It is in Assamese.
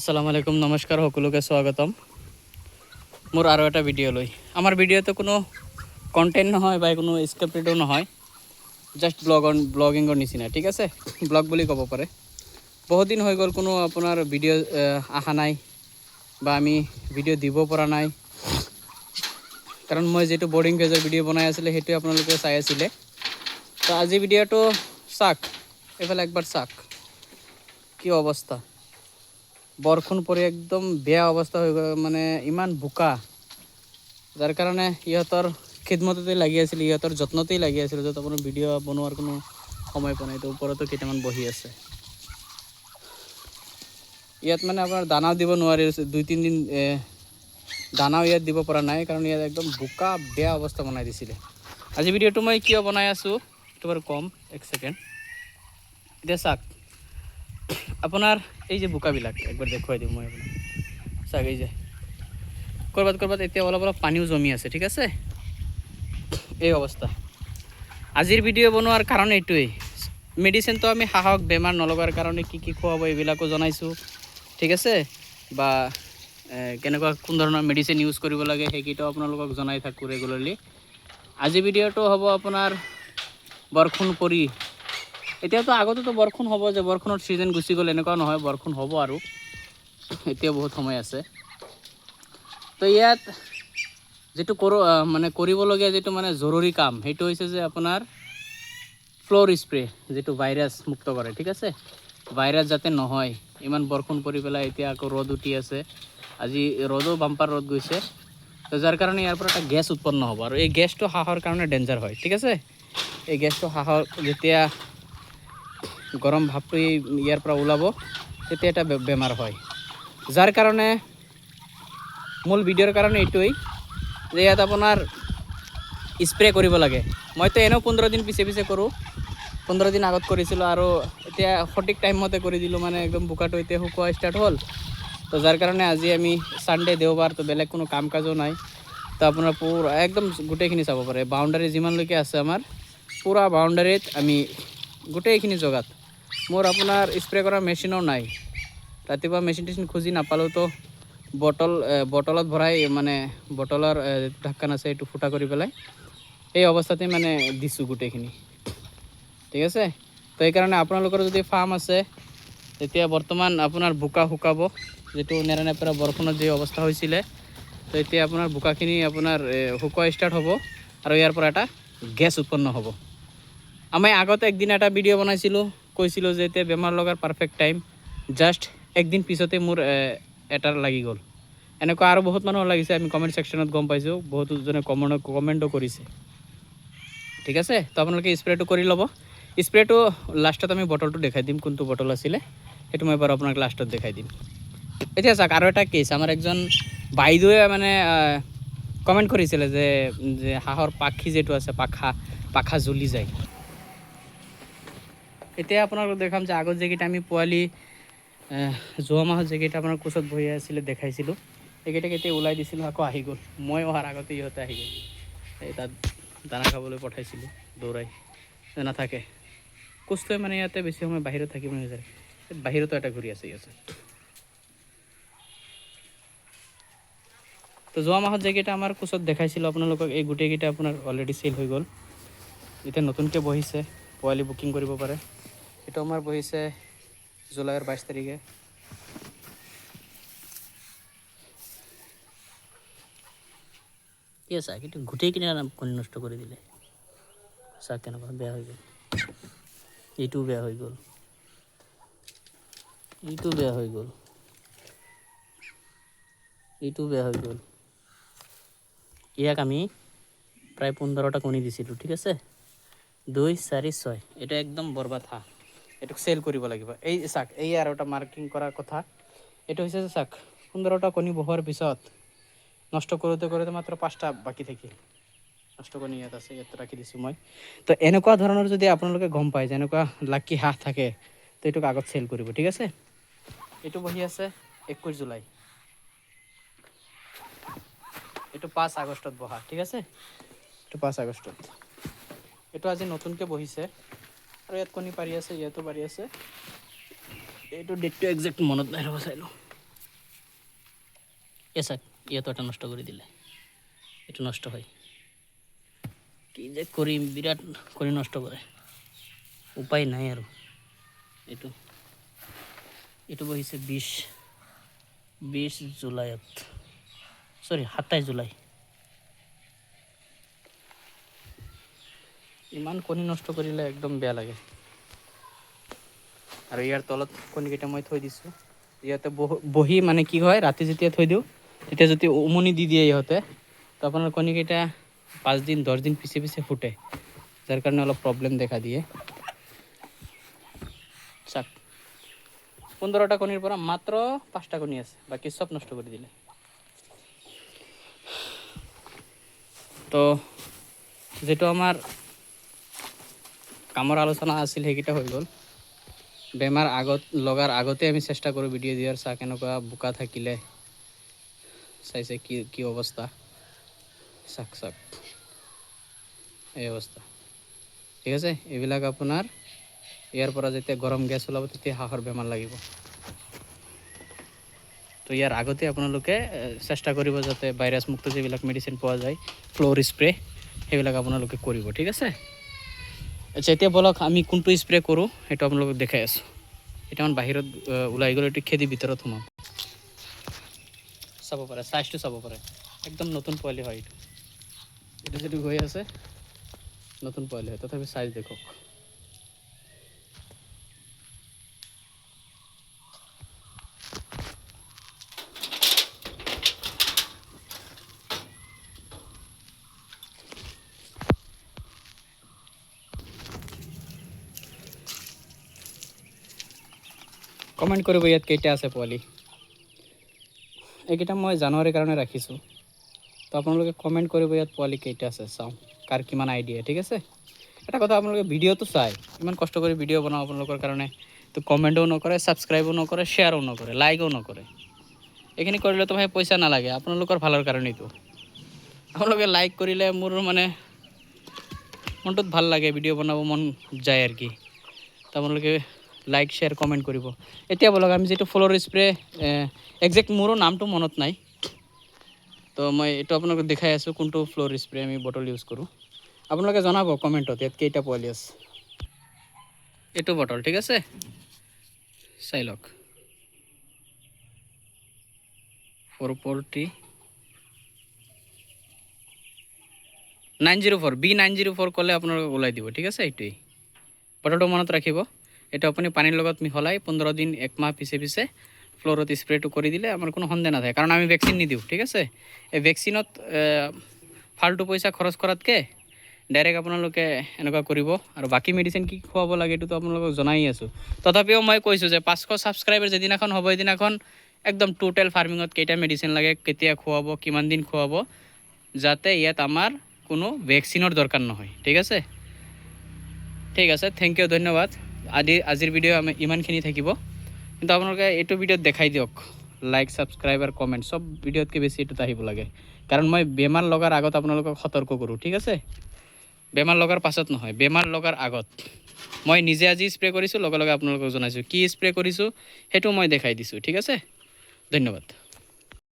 আসসালামু আলাইকুম, নমস্কাৰ, সকলোকে স্বাগতম মোৰ আৰু এটা ভিডিঅ'লৈ। আমাৰ ভিডিঅ'টো কোনো কণ্টেণ্ট নহয় বা কোনো স্ক্ৰিপ্টেডো নহয়, জাষ্ট ব্লগিঙৰ নিচিনা, ঠিক আছে? ব্লগ বুলি ক'ব পাৰে। বহুত দিন হৈ গ'ল, কোনো আপোনাৰ ভিডিঅ' অহা নাই বা আমি ভিডিঅ' দিব পৰা নাই, কাৰণ মই যিটো বৰ্ডিং ফেজৰ ভিডিঅ' বনাই আছিলে, সেইটোৱে আপোনালোকে চাই আছিলে। তো আজি ভিডিঅ'টো চাওক, এইফালে একবাৰ চাওক কি অৱস্থা। বৰষুণ পৰি একদম বেয়া অৱস্থা হৈ গ'ল, মানে ইমান বোকা, যাৰ কাৰণে ইহঁতৰ খিদমততেই লাগি আছিল, ইহঁতৰ যত্নতেই লাগি আছিল, য'ত আপোনাৰ ভিডিঅ' বনোৱাৰ কোনো সময় পোৱা নাই। তো ওপৰতো কেইটামান বহি আছে। ইয়াত মানে আপোনাৰ দানাও দিব নোৱাৰি, 2-3 দিন দানাও ইয়াত দিব পৰা নাই, কাৰণ ইয়াত একদম বোকা, বেয়া অৱস্থা বনাই দিছিলে। আজি ভিডিঅ'টো মই কিয় বনাই আছোঁ, সেইটো বাৰু ক'ম, এক ছেকেণ্ড। এতিয়া চাওক, আপোনাৰ এই যে বোকাবিলাক একবাৰ দেখুৱাই দিওঁ মই আপোনাক। চাওক, এই যে ক'ৰবাত ক'ৰবাত এতিয়া অলপ অলপ পানীও জমি আছে, ঠিক আছে? এই অৱস্থা। আজিৰ ভিডিঅ' বনোৱাৰ কাৰণ এইটোৱেই। মেডিচিনটো আমি হাঁহক বেমাৰ নলগাৰ কাৰণে কি কি খুৱাব, এইবিলাকো জনাইছোঁ, ঠিক আছে? বা কেনেকুৱা, কোন ধৰণৰ মেডিচিন ইউজ কৰিব লাগে, সেইকেইটাও আপোনালোকক জনাই থাকোঁ ৰেগুলাৰলি। আজি ভিডিঅ'টো হ'ব আপোনাৰ বৰষুণ পৰি এতিয়াতো, আগতেতো বৰষুণ হ'ব যে বৰষুণৰ ছিজন গুচি গ'ল, এনেকুৱাও নহয়। বৰষুণ হ'ব আৰু এতিয়া বহুত সময় আছে। তো ইয়াত যিটো কৰোঁ, মানে কৰিবলগীয়া যিটো মানে জৰুৰী কাম, সেইটো হৈছে যে আপোনাৰ ফ্ল'ৰ স্প্ৰে, যিটো ভাইৰাছ মুক্ত কৰে, ঠিক আছে? ভাইৰাছ যাতে নহয়। ইমান বৰষুণ পৰি পেলাই এতিয়া আকৌ ৰ'দ উঠি আছে। আজি ৰ'দো বাম্পাৰ ৰ'দ গৈছে। তো যাৰ কাৰণে ইয়াৰ পৰা এটা গেছ উৎপন্ন হ'ব আৰু এই গেছটো হাঁহৰ কাৰণে ডেঞ্জাৰ হয়, ঠিক আছে? এই গেছটো হাঁহৰ যেতিয়া গৰম ভাৱটো এই ইয়াৰ পৰা ওলাব, তেতিয়া এটা বেমাৰ হয়। যাৰ কাৰণে মূল ভিডিঅ'ৰ কাৰণে এইটোৱেই যে ইয়াত আপোনাৰ স্প্ৰে কৰিব লাগে। মইতো এনেও 15 দিন পিছে পিছে কৰোঁ। 15 দিন আগত কৰিছিলোঁ আৰু এতিয়া সঠিক টাইমমতে কৰি দিলোঁ। মানে একদম বোকাটো এতিয়া শুকোৱা ষ্টাৰ্ট হ'ল। তো যাৰ কাৰণে আজি আমি ছানডে, দেওবাৰ, তো বেলেগ কোনো কাম কাজো নাই। তো আপোনাৰ পূৰা একদম গোটেইখিনি চাব পাৰে। বাউণ্ডাৰী যিমানলৈকে আছে আমাৰ, পূৰা বাউণ্ডাৰীত আমি গোটেইখিনি জেগাত। মোৰ আপোনাৰ স্প্ৰে কৰা মেচিনো নাই। ৰাতিপুৱা মেচিন টেচিন খুজি নাপালোঁ, তো বটলত ভৰাই, মানে বটলৰ ঢাক্কান আছে, এইটো ফুটা কৰি পেলাই এই অৱস্থাতে মানে দিছোঁ গোটেইখিনি, ঠিক আছে? তো সেইকাৰণে আপোনালোকৰ যদি ফাৰ্ম আছে, তেতিয়া বৰ্তমান আপোনাৰ বোকা শুকাব। যিটো নেৰানেপেৰা বৰষুণত যি অৱস্থা হৈছিলে, তো এতিয়া আপোনাৰ বোকাখিনি আপোনাৰ শুকোৱা ষ্টাৰ্ট হ'ব আৰু ইয়াৰ পৰা এটা গেছ উৎপন্ন হ'ব। আমি আগতে একদিন এটা ভিডিঅ' বনাইছিলোঁ, কৈছিলোঁ যে এতিয়া বেমাৰ লগাৰ পাৰফেক্ট টাইম। জাষ্ট একদিন পিছতে মোৰ এটাৰ লাগি গ'ল। এনেকুৱা আৰু বহুত মানুহৰ লাগিছে, আমি কমেণ্ট ছেকশ্যনত গম পাইছোঁ, বহুতজনে কমেণ্টো কৰিছে, ঠিক আছে? তো আপোনালোকে স্প্ৰেটো কৰি ল'ব। স্প্ৰেটো লাষ্টত আমি বটলটো দেখাই দিম, কোনটো বটল আছিলে সেইটো মই বাৰু আপোনাক লাষ্টত দেখাই দিম। এতিয়া চাওক, আৰু এটা কেছ। আমাৰ একজন বাইদেৱে মানে কমেণ্ট কৰিছিলে যে হাঁহৰ পাখি যিটো আছে, পাখা জ্বলি যায়। এতিয়া আপোনালোকক দেখাম যে আগত যিকেইটা আমি পোৱালি যোৱা মাহত যিকেইটা আপোনাৰ কোচত বহি আছিলে দেখাইছিলোঁ, সেইকেইটা কেতিয়া ওলাই দিছিলোঁ, আকৌ আহি গ'ল। মই অহাৰ আগতে ইহঁতে আহি গ'ল। এই তাত দানা খাবলৈ পঠাইছিলোঁ দৌৰাই, নাথাকে। কোচটোৱে মানে ইয়াতে বেছি সময় বাহিৰত থাকিব নিবিচাৰে। বাহিৰতো এটা ঘূৰি আছে ইয়াতে। তো যোৱা মাহত যিকেইটা আমাৰ কোচত দেখাইছিলোঁ আপোনালোকক, এই গোটেইকেইটা আপোনাৰ অলৰেডি চেল হৈ গ'ল। এতিয়া নতুনকৈ বহিছে, পোৱালি বুকিং কৰিব পাৰে। এইটো আমাৰ বহিছে জুলাইৰ 22 তাৰিখে। কি আছে, কিন্তু গোটেইখিনি কণী নষ্ট কৰি দিলে। চাওক কেনেকুৱা বেয়া হৈ গ'ল। এইটোও বেয়া হৈ গ'ল, এইটো বেয়া হৈ গ'ল, এইটো বেয়া হৈ গ'ল। ইয়াক আমি প্ৰায় 15টা কণী দিছিলোঁ, ঠিক আছে? দুই, চাৰি, ছয়। এইটো একদম বৰবাদ হাঁহ, এইটোক চেল কৰিব লাগিব। এই চাওক, এই আৰু এটা মাৰ্কিং কৰাৰ কথা এইটো হৈছে যে চাওক, 15টা কণী বহোৱাৰ পিছত নষ্ট কৰোঁতে কৰোঁতে মাত্ৰ পাঁচটা বাকী থাকিল। নষ্ট কণী ইয়াত আছে, ইয়াত ৰাখি দিছোঁ মই। তো এনেকুৱা ধৰণৰ যদি আপোনালোকে গম পায় যে এনেকুৱা লাকি হাঁহ থাকে, তো এইটোক আগত চেল কৰিব, ঠিক আছে? এইটো বহি আছে 21 জুলাই। এইটো 5 আগষ্টত বহা, ঠিক আছে? এইটো 5 আগষ্টত। এইটো আজি নতুনকৈ বহিছে আৰু ইয়াত কণী পাৰি আছে, ইয়াতো পাৰি আছে। এইটো ডেটটো একজেক্ট মনত নাই, ৰ'ব, চাই লওঁ। এই চাওক, ইয়াতো এটা নষ্ট কৰি দিলে, এইটো নষ্ট হয়। কি যে কৰিম, বিৰাট কৰি নষ্ট কৰে, উপায় নাই আৰু। এইটো বহিছে 20 জুলাইত, চৰি, 27 জুলাই। ইমান কণী নষ্ট কৰিলে একদম বেয়া লাগে। আৰু ইয়াৰ তলত কণীকেইটা মই থৈ দিছোঁ। ইয়াতে বহি মানে কি হয়, ৰাতি যেতিয়া থৈ দিওঁ, তেতিয়া যদি উমনি দি দিয়ে ইহঁতে, তো আপোনাৰ কণীকেইটা 5 দিন 10 দিন পিছে পিছে ফুটে, যাৰ কাৰণে অলপ প্ৰব্লেম দেখা দিয়ে। চাক, 15টা কণীৰ পৰা মাত্ৰ পাঁচটা কণী আছে, বাকী চব নষ্ট কৰি দিলে। তো যিটো আমাৰ কামৰ আলোচনা আছিল, সেইকেইটা হৈ গ'ল। বেমাৰ আগত লগাৰ আগতে আমি চেষ্টা কৰোঁ ভিডিঅ' দিয়াৰ। চাহ, কেনেকুৱা বোকা থাকিলে চাইছে কি কি অৱস্থা। চাক চাক, এই অৱস্থা, ঠিক আছে। এইবিলাক আপোনাৰ ইয়াৰ পৰা যেতিয়া গৰম গেছ ওলাব, তেতিয়া হাঁহৰ বেমাৰ লাগিব। তো ইয়াৰ আগতে আপোনালোকে চেষ্টা কৰিব যাতে ভাইৰাছ মুক্ত যিবিলাক মেডিচিন পোৱা যায়, ফ্ল'ৰ স্প্ৰে, সেইবিলাক আপোনালোকে কৰিব, ঠিক আছে। আচ্ছা, এতিয়া বলক, আমি কোনটো স্প্ৰে কৰোঁ সেইটো আপোনালোকক দেখাই আছোঁ। কেইটামান বাহিৰত ওলাই গ'লে এইটো খেদি ভিতৰত সোমাম। চাব পাৰে, চাইজটো চাব পাৰে, একদম নতুন পোৱালি হয় এইটো। এইটো যিটো গৈ আছে, নতুন পোৱালি হয়, তথাপি চাইজ দেখক। কমেণ্ট কৰিব ইয়াত কেইটা আছে পোৱালি। এইকেইটা মই জানুৱাৰীৰ কাৰণে ৰাখিছোঁ। তো আপোনালোকে কমেণ্ট কৰিব ইয়াত পোৱালি কেইটা আছে, চাওঁ কাৰ কিমান আইডিয়া, ঠিক আছে। এটা কথা, আপোনালোকে ভিডিঅ'টো চাই, ইমান কষ্ট কৰি ভিডিঅ' বনাওঁ আপোনালোকৰ কাৰণে, তো কমেণ্টও নকৰে, ছাবস্ক্ৰাইবো নকৰে, শ্বেয়াৰো নকৰে, লাইকো নকৰে। এইখিনি কৰিলেতো ভাই পইচা নালাগে, আপোনালোকৰ ভালৰ কাৰণেইতো। আপোনালোকে লাইক কৰিলে মোৰ মানে মনটোত ভাল লাগে, ভিডিঅ' বনাব মন যায় আৰু কি। তো আপোনালোকে লাইক, শ্বেয়াৰ, কমেণ্ট কৰিব। এতিয়া ব'লক, আমি যিটো ফ্ল'ৰ স্প্ৰে, একজেক্ট মোৰো নামটো মনত নাই, তো মই এইটো আপোনালোকক দেখাই আছোঁ কোনটো ফ্ল'ৰ স্প্ৰে আমি বটল ইউজ কৰোঁ। আপোনালোকে জনাব কমেণ্টত ইয়াত কেইটা পোৱালি আছে। এইটো বটল, ঠিক আছে, চাই লওক, 4 poultry 904, B904 ক'লে আপোনালোকক ওলাই দিব, ঠিক আছে। এইটোৱেই বটলটো, মনত ৰাখিব। এইটো আপুনি পানীৰ লগত মিহলাই 15 দিন, একমাহ পিছে পিছে ফ্ল'ৰত স্প্ৰেটো কৰি দিলে আমাৰ কোনো সন্দেহ নাথাকে, কাৰণ আমি ভেকচিন নিদিওঁ, ঠিক আছে। এই ভেকচিনত ফাল্টু পইচা খৰচ কৰাতকৈ ডাইৰেক্ট আপোনালোকে এনেকুৱা কৰিব। আৰু বাকী মেডিচিন কি খুৱাব লাগে, এইটোতো আপোনালোকক জনাই আছোঁ। তথাপিও মই কৈছোঁ যে 500 ছাবস্ক্ৰাইবাৰ যিদিনাখন হ'ব, সেইদিনাখন একদম টোটেল ফাৰ্মিঙত কেইটা মেডিচিন লাগে, কেতিয়া খুৱাব, কিমান দিন খুৱাব, যাতে ইয়াত আমাৰ কোনো ভেকচিনৰ দৰকাৰ নহয়, ঠিক আছে। ঠিক আছে, thank U, ধন্যবাদ। আজিৰ ভিডিঅ' আমি ইমানখিনি থাকিব, কিন্তু আপোনালোকে এইটো ভিডিঅ'ত দেখাই দিয়ক। লাইক, ছাবস্ক্ৰাইব আৰু কমেণ্ট চব ভিডিঅ'তকৈ বেছি এইটোত আহিব লাগে, কাৰণ মই বেমাৰ লগাৰ আগত আপোনালোকক সতৰ্ক কৰোঁ, ঠিক আছে। বেমাৰ লগাৰ পাছত নহয়, বেমাৰ লগাৰ আগত। মই নিজে আজি স্প্ৰে কৰিছোঁ, লগে লগে আপোনালোকক জনাইছোঁ। কি স্প্ৰে কৰিছোঁ সেইটো মই দেখাই দিছোঁ, ঠিক আছে। ধন্যবাদ।